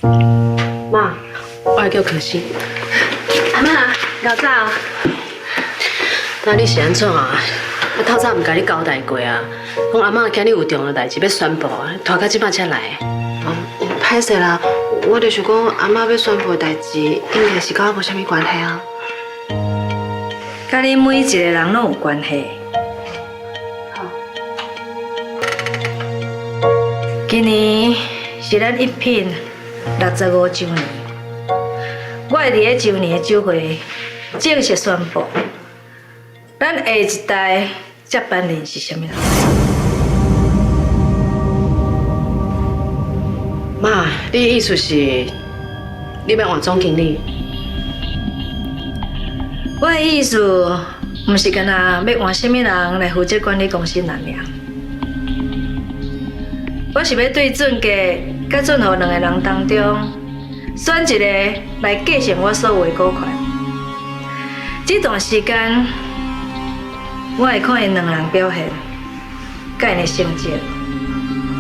媽，我會叫可心。阿媽，𠢕早。那你是按怎啊？我透早毋共你交代過啊，講阿媽今日有重要代誌欲宣布啊，拖到這擺才來。歹勢啦，我就想講阿媽欲宣布的代誌，應該是佮我無啥物關係啊。佮恁每一个人攏有關係。好。今年是咱一品65周年，我會佇咧周年的酒會正式宣布，咱下一代接班人是啥物人？媽，你的意思是，你欲換總經理？我的意思，毋是干焦欲換啥物人來負責管理公司爾爾。我是欲對俊傑佮俊豪兩个人當中，選一個來繼承我所有的股權。這段時間，我會看𪜶兩个人表現，佮𪜶的成績，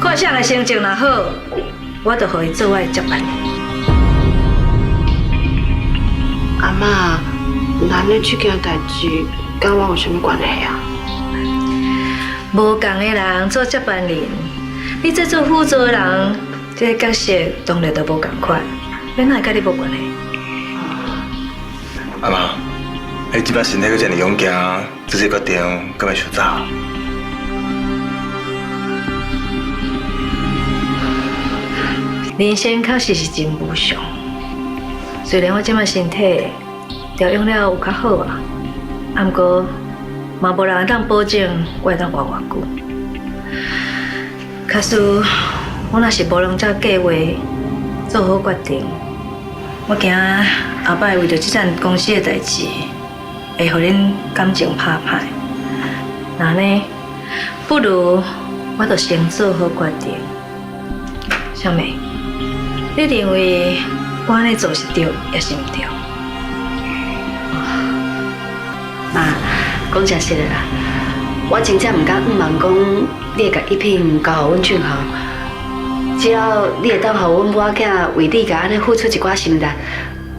看誰的成績若好，我就予伊做我的接班人。阿媽，那恁這件代誌佮我有啥物關係啊？無仝的人做接班人，你這做輔助的人，這個角色當然就無仝款，欲哪會佮你無關係？阿媽，你這擺身體閣這爾勇健，做這個決定敢會傷早？人生確實是真無常，雖然我這擺身體調養了有較好啊，毋過嘛無人會當保證我會當活偌久。假使我若是無攏照計劃做好決定，我驚後擺為著這間公司的代誌，會予恁感情拍歹。那呢，不如我就先做好決定。小美，你認為我按呢做是對，抑是毋對？媽，講誠實的啦，我真正毋敢向望講你會共一品交予阮俊豪。只要你會當予阮某仔囝為你共按呢付出一寡心力，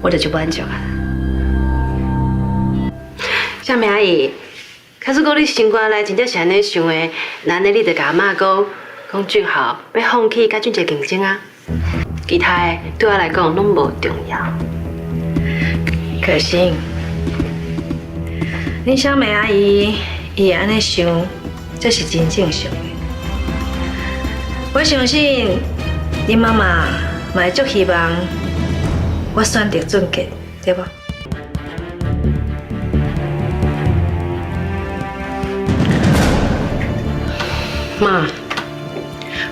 我就足滿足啊。小美阿姨，假使講你心肝內真正是按呢想的，那按呢你就共阿媽講，講俊豪欲放棄佮俊傑競爭啊，其他的對我來講攏無重要。可心，恁小美阿姨伊會按呢想，這是真正常的。我相信恁媽媽嘛會足希望我選擇俊傑，對無？媽，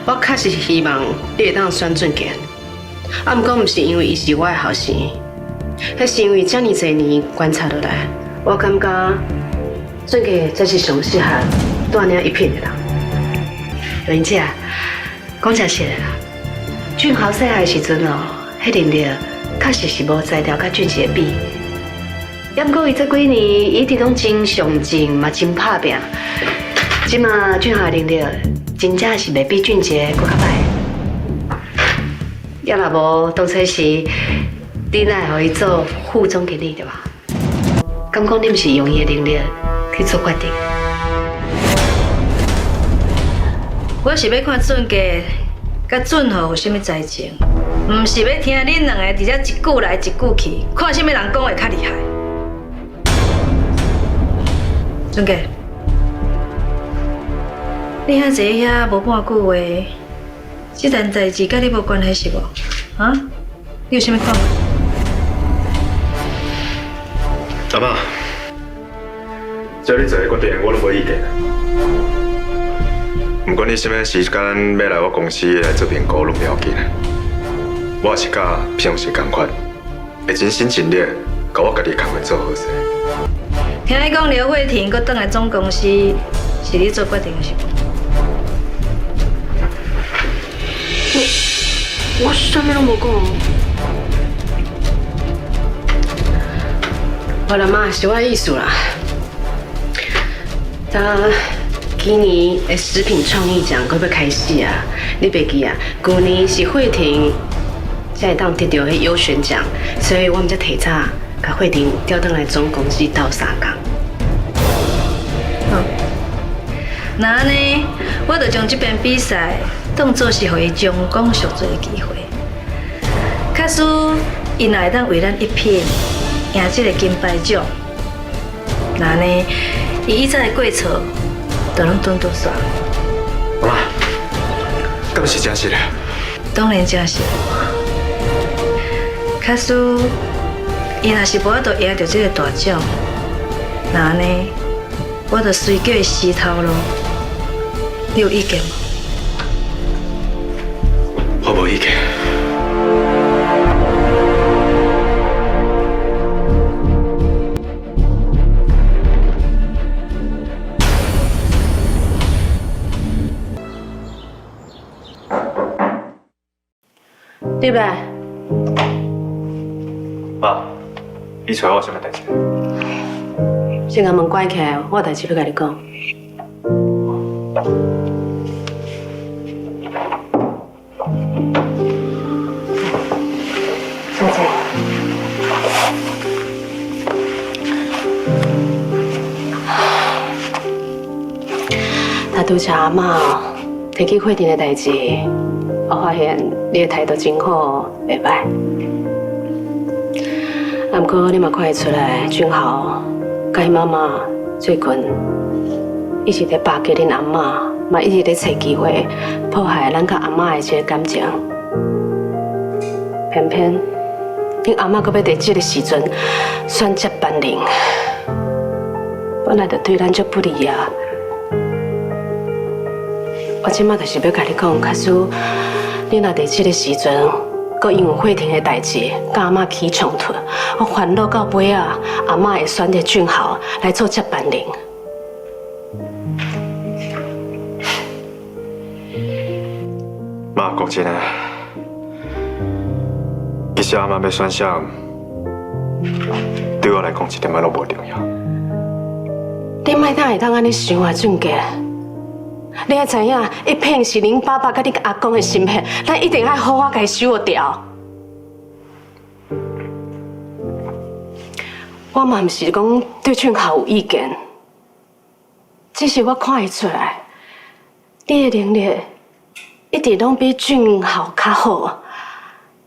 我確實是希望你會當選俊傑，啊，毋過毋是因為伊是我的後生，彼是因為遮爾濟年觀察落來，我感覺俊傑才是上適合帶領一品的人。玲姐，講誠實的啦，俊豪細漢時陣哦，彼能力確實是無才調佮俊傑比。也毋過伊這幾年一直攏真上進，嘛真拍拚。這馬俊豪的能力真正是袂比俊傑閣較歹。也若無當初時，你哪會予伊做副總經理對吧？敢講你毋是用伊的能力去做決定？我是欲看俊傑佮俊豪有啥物才情，毋是欲聽恁兩個佇遮一句來一句去，看啥物人講話較厲害。俊傑，你遐坐遐無半句話，這件代誌佮你無關係是無？啊？你有啥物看法？阿媽，只要你做的決定，我攏無意見。毋管你啥物時間欲來我公司來做評估，攏袂要緊。我也是佮平常時仝款，會盡心盡力，共我家己工課做好勢。聽你講劉慧婷閣轉來總公司，是你做決定的是無？我啥物攏無講。無啦媽，是我的意思啦。咱今年的食品創意獎閣欲開始啊！你袂記啊？舊年是慧婷才會當得著彼優選獎，所以我們才提早共慧婷調轉來總公司鬥相共。好，那按呢，我就將這邊比賽當做是予伊將功贖罪的機會。假使伊若會當為咱一品贏這个金牌獎，那按呢，伊以前的過錯就攏轉拄煞。媽，敢是真實的？當然真實。假使伊若是無法度贏著這个大獎，那按呢，我就隨叫伊死頭路。你有意見無？我無意見。對不對？媽，你揣我有啥物代誌？先共門關起來，我有代誌欲共你講。小姐，他拄才阿嬤提起慧婷的代誌，我發現你的態度真好，袂歹。啊，毋過你嘛看會出來，俊豪佮伊媽媽最近一直咧巴結恁阿嬤，嘛一直咧揣機會破壞咱佮阿嬤的這个感情。偏偏恁阿嬤閣欲佇這个時陣選接班人，本來就對咱足不利啊！我這馬就是欲共你講，假使你若佇這个時陣，閣因為慧婷的代誌，佮阿嬤起衝突，我煩惱到尾仔，阿嬤會選擇俊豪來做接班人。媽，講真的，其實阿嬤欲選啥，對我來講一點仔攏無重要。你莫當會當按呢想啊，俊傑。你愛知影，一片是恁爸爸佮恁阿公的心血，咱一定愛好好共伊守牢。我嘛毋是講對俊豪有意見，只是我看會出來，你的能力一直攏比俊豪較好，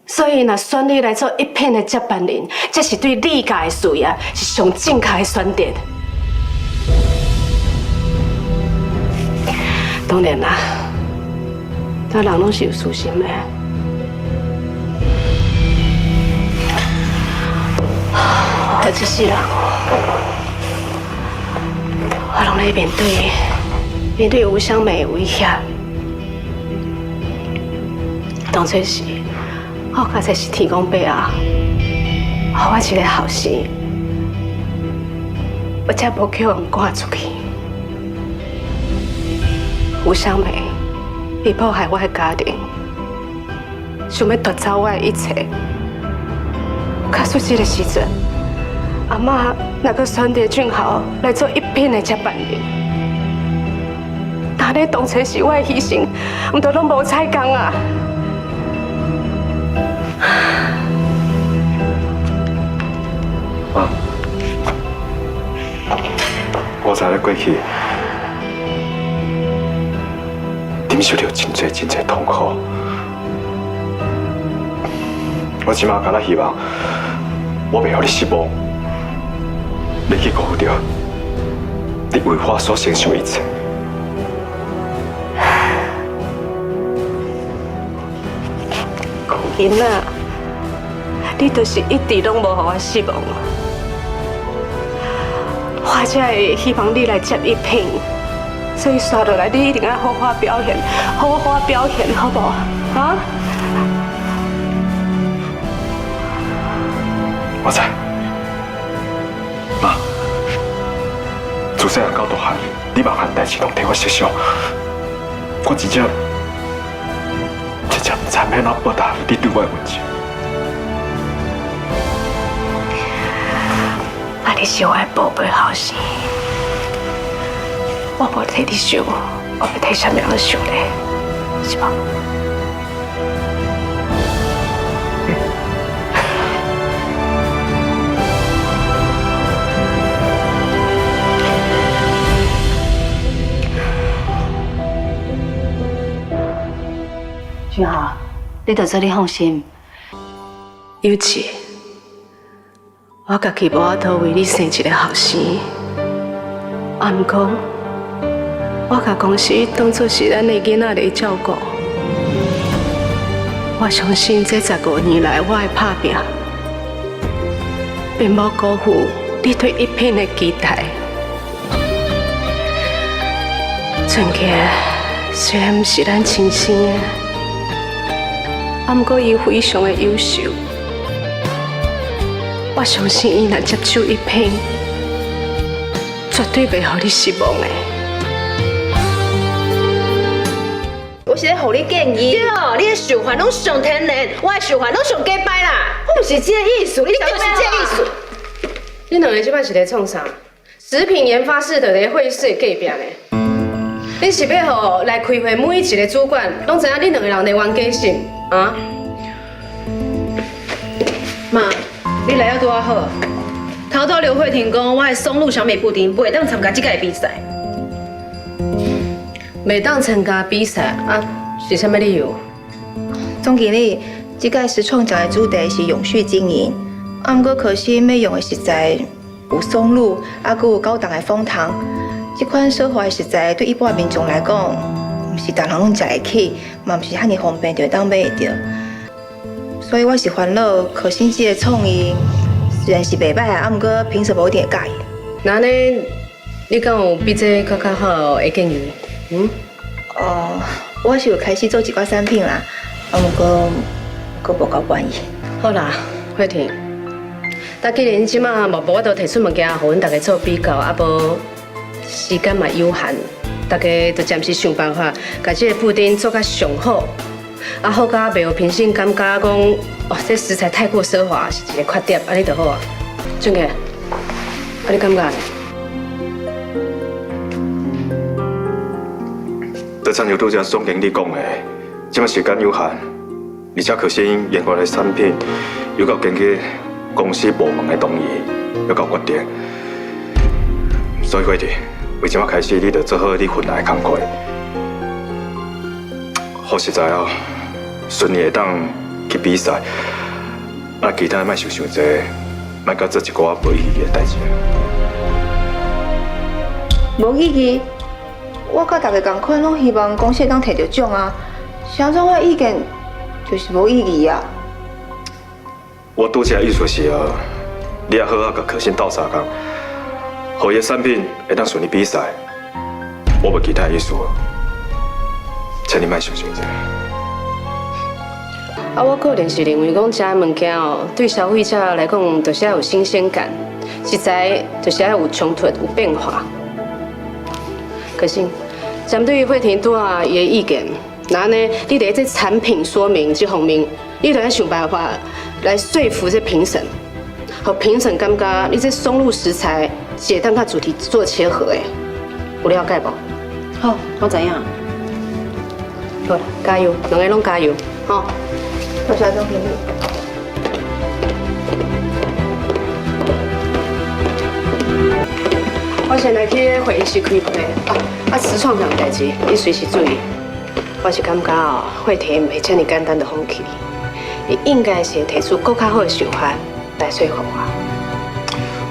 所以若選你來做一片的接班人，這是對你家的事業是上正確的選擇。當然啦，咱人攏是有私心的。我這世人，我攏咧面對吳香美的威脅，當作是我確實是天公伯啊，予我一个後生，我才無叫人趕出去。吳香美，伊破壞我的家庭，想欲奪走我的一切。假使這个時陣，阿嬤若閣選擇俊豪來做一品的接班人，那你當初是我的犧牲，毋就攏無彩工啊！媽，我知你過去忍受著真濟真濟痛苦，我這馬敢若希望我袂予你失望，你去辜負著你為我所承受的一切。囡仔，你就是一直攏無予我失望，我才會希望你來接一品，所以紲落來你一定愛好好表現，好好表現，好無？啊？我知，媽，自細漢到大漢，你別項代誌攏替我設想，我真正真正毋知欲按怎報答你對我的恩情。啊，你是我的寶貝後生，我無替你想，我欲替啥物人想咧？是無？嗯。俊豪，你著做你放心。有志，我家己無法度為你生一个後生，啊，毋過我共公司當作是咱的囡仔來照顧。我相信這15年來我的拍拚，並無辜負你對一品的期待。俊傑雖然毋是咱親生的，啊，毋過伊非常的優秀。我相信伊若接手一品，絕對袂予你失望的。我是咧予你建議。對，你的想法攏上天然，我的想法攏上假掰啦。我毋是這個意思，你就是這個意思。你兩个這擺是咧創啥？食品研發室就佇會議室隔壁呢。你是欲予來開會每一个主管，攏知影恁兩个人的冤家是？啊？媽，你來了拄仔好。頭拄劉慧婷講，我的松露小米布丁袂當參加這屆比賽。袂當參加比賽啊？是啥物理由？總經理，這屆食創獎的主題是永續經營，啊，毋過可惜欲用的食材有松露，啊，閣有高檔的楓糖，這款奢華的食材對一般民眾來講，毋是逐人攏食會起，嘛毋是遐爾方便就會當買會著。所以我是煩惱，可心這個創意雖然是袂䆀啊，啊，毋過評審無一定會佮意。那按呢，你敢有比這閣較好的建議？嗯？哦，我是有開始做一寡產品啦，啊，毋過閣無夠滿意。好啦，慧婷，但既然這馬嘛無法度提出物件，予阮逐家做比較，啊無時間嘛有限，逐家就暫時想辦法，共這个布丁做較上好，啊好甲袂予評審感覺講，哦，這食材太過奢華是一个缺點，按呢就好啊。俊傑，啊你感覺呢？就親像拄才總經理講的，這馬時間有限，而且可心研發的產品又閣經過公司部門的同意，猶夠決定。所以慧婷，為這馬開始，你就做好你份內的工課。好實在哦，順利會當去比賽，啊，其他莫想傷濟，莫閣做一寡無意義的代誌。無意義？我佮大家仝款，攏希望公司會當提著獎啊。是按怎我的意見就是無意義啊？我拄才意思是哦，你也好好共可心鬥相共，予伊的產品會當順利比賽。我無其他意思，請你莫想傷濟。啊，我個人是認為講，食的物件哦，對消費者來講，就是愛有新鮮感，食材就是愛有衝突、有變化。可是，針對於慧婷拄仔伊的意見，那按呢，你佇這產品說明這方面，你著愛想辦法來說服這評審，予評審感覺你這松露食材是會當佮主題做切合的，有了解無？好，我知影。好，加油，兩个攏加油，吼！多謝總經理。我先來去會議室開會啊！啊，食創獎代誌，你隨時注意。我是感覺哦，慧婷袂遮爾簡單就放棄，伊應該是會提出閣較好的想法來說服我。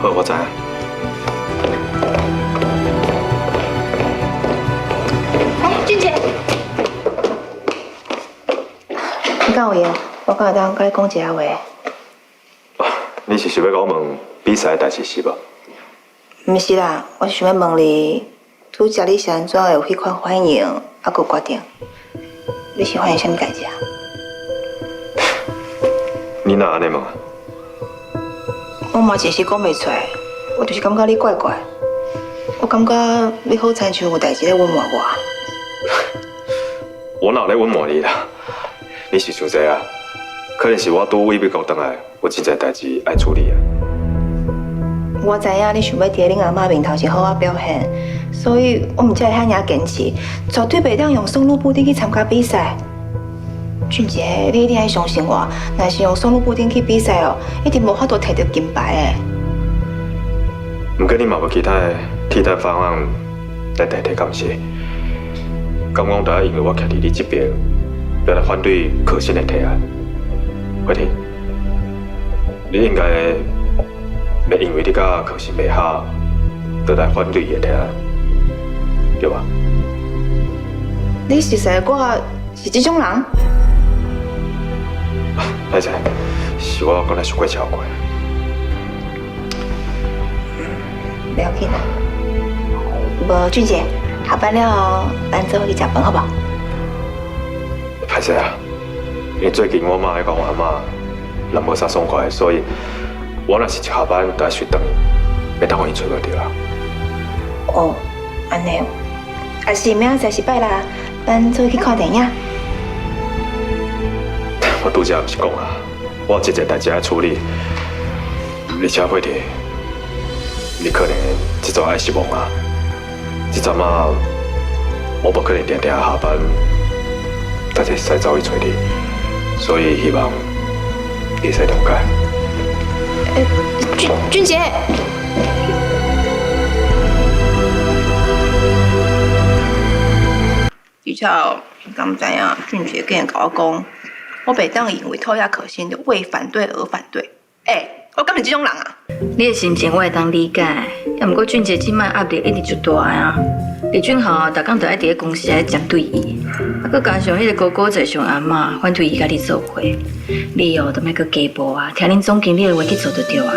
好，我知影。哎，俊傑，你敢有閒？我敢會當佮你講一下話？你是想欲共我問比賽的代誌是無？毋是啦，我是想欲問你，拄才你是按怎會有彼款反應，啊，閣決定？你是發生啥物代誌啊？你哪按呢問？我嘛一時講袂出來，我就是感覺你怪怪，我感覺你好親像有代誌咧隱瞞我。我哪有咧隱瞞你啦？你是想濟啊？可能是我拄回美國轉來，有真濟代誌愛處理啊。我知影你想欲佇恁阿嬤面頭前好好表現，所以我毋才會遐爾堅持，絕對袂當用松露布丁去參加比賽。俊傑，你一定愛相信我，若是用松露布丁去比賽哦，一定無法度提著金牌的。毋過你嘛無其他的替代方案來代替，敢是？敢講著愛因為我徛佇你這邊，就來反對可心的提案。慧婷，你應該袂因為你佮可心袂合，就來反對伊的提案，對吧？你熟似我是這種人？歹勢，是我講得傷過超過。不要緊啦，無俊傑，下班了後，咱做伙去食飯好無？歹勢啊，因為最近我媽佮我阿嬤人無啥爽快，所以我若是一下班就愛隨轉去，欲等予𪜶揣無著啊。哦，按呢，還是明仔載是拜六，咱做伙去看電影。我拄才毋是講啊，我有這個代誌愛處理，而且慧婷，你可能這陣愛失望啊，這陣仔我無可能定定下班，才會使走去揣你，所以希望你會使諒解。俊俊傑。而且你敢知影，俊傑竟然共我講，我袂當因為討厭可心就為反對而反對。欸，我敢是這種人啊？你的心情我會當理解，也毋過俊傑這擺壓力一直足大啊。李俊豪逐工都愛佇咧公司愛針對伊，啊，閣加上彼個哥哥坐上阿嬤反對伊佮你做伙，你哦都莫閣加步啊，聽恁總經理的話去做就對啊。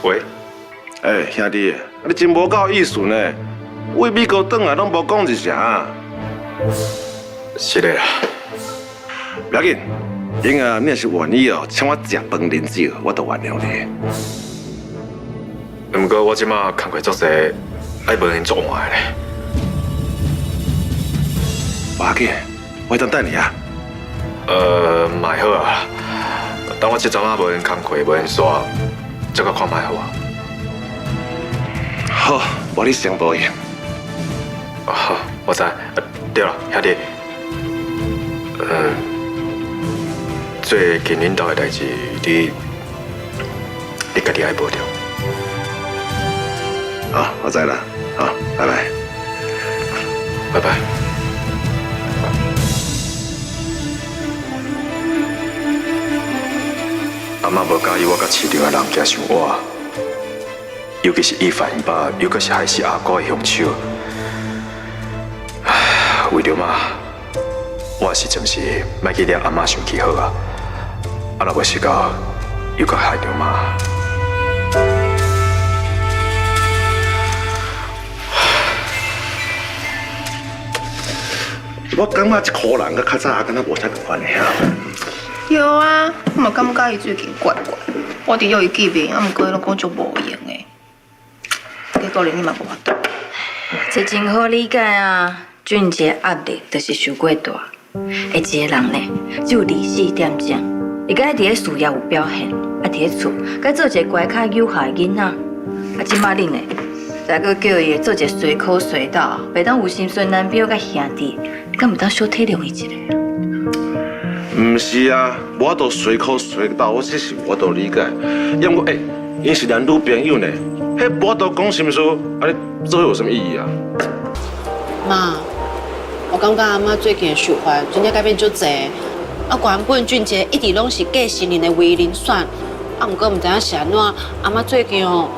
喂，欸，兄弟，你真無夠意思呢，為美國轉來攏無講一聲。是的啦，不要緊，英啊，你若是願意哦，請我食飯啉酒，我都原諒你。毋過我這馬工課足濟，愛無閒做換的咧。無要緊，我會當等你啊。嘛會好啊。等我這陣仔無閒工課，無閒煞，再閣看覓好啊。好，無你先無閒。好，我知。對了，兄弟，最近恁兜的代誌，你家己愛保重。好，我知啦。好，拜拜。拜拜。阿嬤無佮意我佮市場的人行傷倚，尤其是伊凡𪜶爸，又閣是害死阿哥的兇手。為著媽，我也是暫時莫去惹阿嬤生氣好啊。啊，若無時到，又閣害著媽。我感覺這箍人佮較早敢若無啥仝款的哈。對啊，我嘛感覺伊最近怪怪，我佇約伊見面，啊，毋過伊攏講足無閒的，結果連你嘛無法度。這真好理解啊，俊傑壓力就是傷過大。欸，這個人呢，只有24點鐘，伊該佇咧事業有表現，啊，佇咧厝該做一個乖巧有效的囡仔。啊，這擺恁呢，再閣叫伊做一個隨口隨到，袂當有心孫男朋友佮兄弟，你敢袂當小體諒伊一下？毋是啊，無法度隨口隨到，我這是無法度理解。要毋過，欸，𪜶是男女朋友呢，彼無法度講心事，啊，你做伙有啥物意義啊？媽，我感覺阿媽最近的想法真正改變足濟。啊，原本俊傑一直攏是繼承人的唯一人選，啊，毋過毋知影是按怎，阿媽最近哦，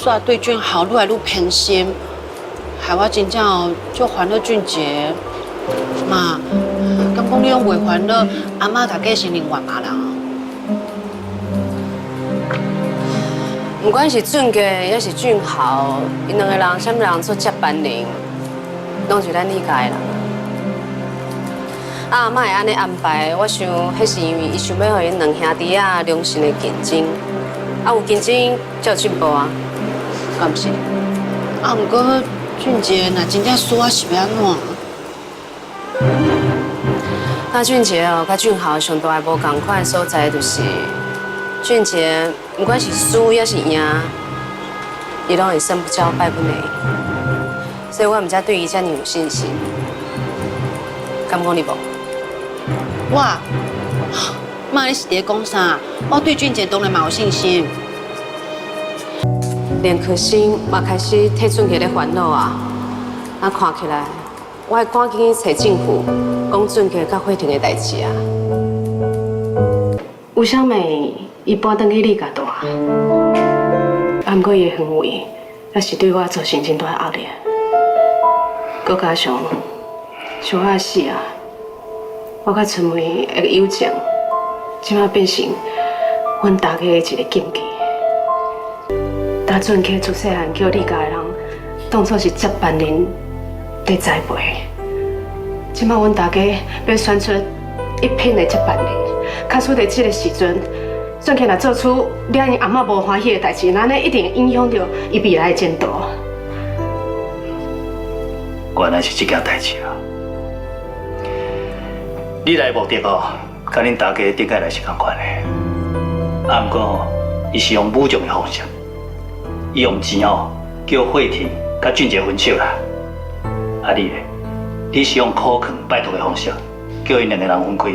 煞對俊豪愈來愈偏心，害我真正哦足煩惱俊傑。媽，敢講你攏袂煩惱阿媽共繼承人換別人？不管是俊傑抑是俊豪，𪜶兩個人啥物人做接班人，攏是咱李家的人。啊，阿嬤會按呢安排，我想彼是因為伊想欲予𪜶兩兄弟仔良性的競爭，啊，有競爭才有進步啊，敢毋是？啊，毋過俊傑若真正輸啊，是欲按怎？那俊傑哦，佮俊豪上大的無仝款的所在就是，俊傑不管是輸抑是贏，伊攏會勝不驕敗不餒。所以我毋才對伊遮爾有信心。敢講你無？我，媽，你是佇咧講啥？我對俊傑當然嘛有信心。連可心嘛開始替俊傑咧煩惱啊！啊，看起來，我愛趕緊去揣政府，講俊傑佮慧婷的代誌啊。有啥物伊搬轉去你家住，啊，毋過伊的行為，猶是對我造成真大壓力。閣加上小可死啊，我佮春梅的友情，這馬變成阮大家的一個禁忌。打俊傑自細漢叫你家的人當作是接班人佇栽培，這馬阮大家欲選出一品的接班人，假使佇這个時陣，俊傑若做出惹𪜶阿嬤無歡喜的代誌，那按呢一定會影響著伊未來的前途。原來是這件代誌啊！你來的目的哦，佮恁大家頂擺來是仝款的，啊，毋過吼，伊是用武將的方式。伊用錢哦，叫慧婷佮俊傑分手啦。啊，你咧？你是用苦勸拜託的方式，叫𪜶兩个人分開。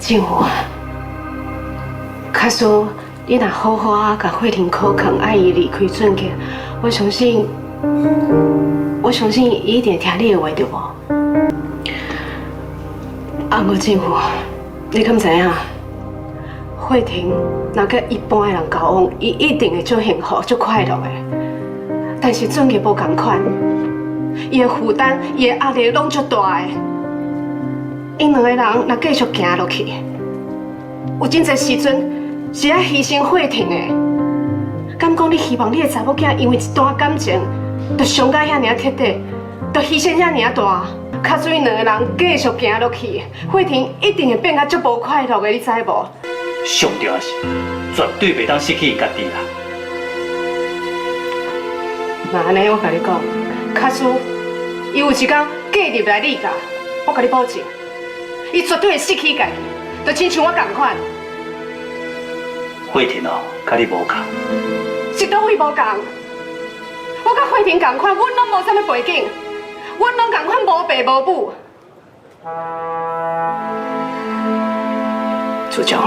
政府，假使你若好好啊，共慧婷苦勸，愛伊離開俊傑，我相信，我相信伊一定會聽你的話，對無？啊，毋過政府，你敢知影？慧婷若佮一般的人交往，伊一定會足幸福、足快樂的。但是俊傑無仝款，伊的負擔、伊的壓力攏足大的。𪜶兩個人若繼續行落去，有真濟時陣是愛犧牲慧婷的。敢講你希望你的查某囝因為一段感情，就傷甲遐爾徹底，就犧牲遐爾大？假使𪜶兩個人繼續行落去，慧婷一定會變甲足無快樂的，你知無？上重要是，絕對袂當失去家己啦。那按呢，我共你講，假使伊有一天嫁入來你家，我共你保證，伊絕對會失去家己，就親像我仝款。慧婷哦，佮你無仝。是佗位無仝？我佮慧婷仝款，阮攏無啥物背景。阮攏仝款無爸無母，處長，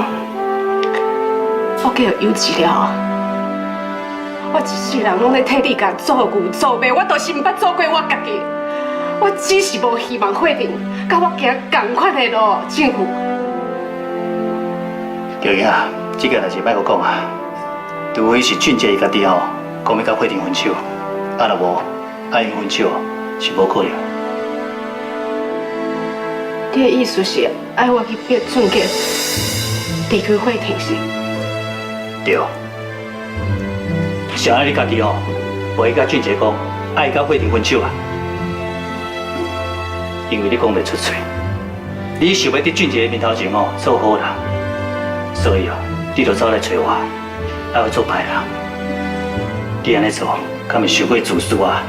我叫有治療，我一世人攏咧替你家做牛做馬，我就是毋捌做過我家己，我只是無希望慧婷佮我行仝款的路，政府。喬英啊，這件代誌莫閣講啊，除非是俊傑伊家己吼，講欲佮慧婷分手，啊若無，愛𪜶分手是無可能。你的意思是愛我去逼俊傑離開慧婷是？對。上愛你家己哦，袂去佮俊傑講，愛佮慧婷分手啊。因為你講袂出喙，你想欲佇俊傑的面頭前哦做好人，所以哦，你就走來揣我，愛我做歹人。你按呢做，敢會傷過自私啊？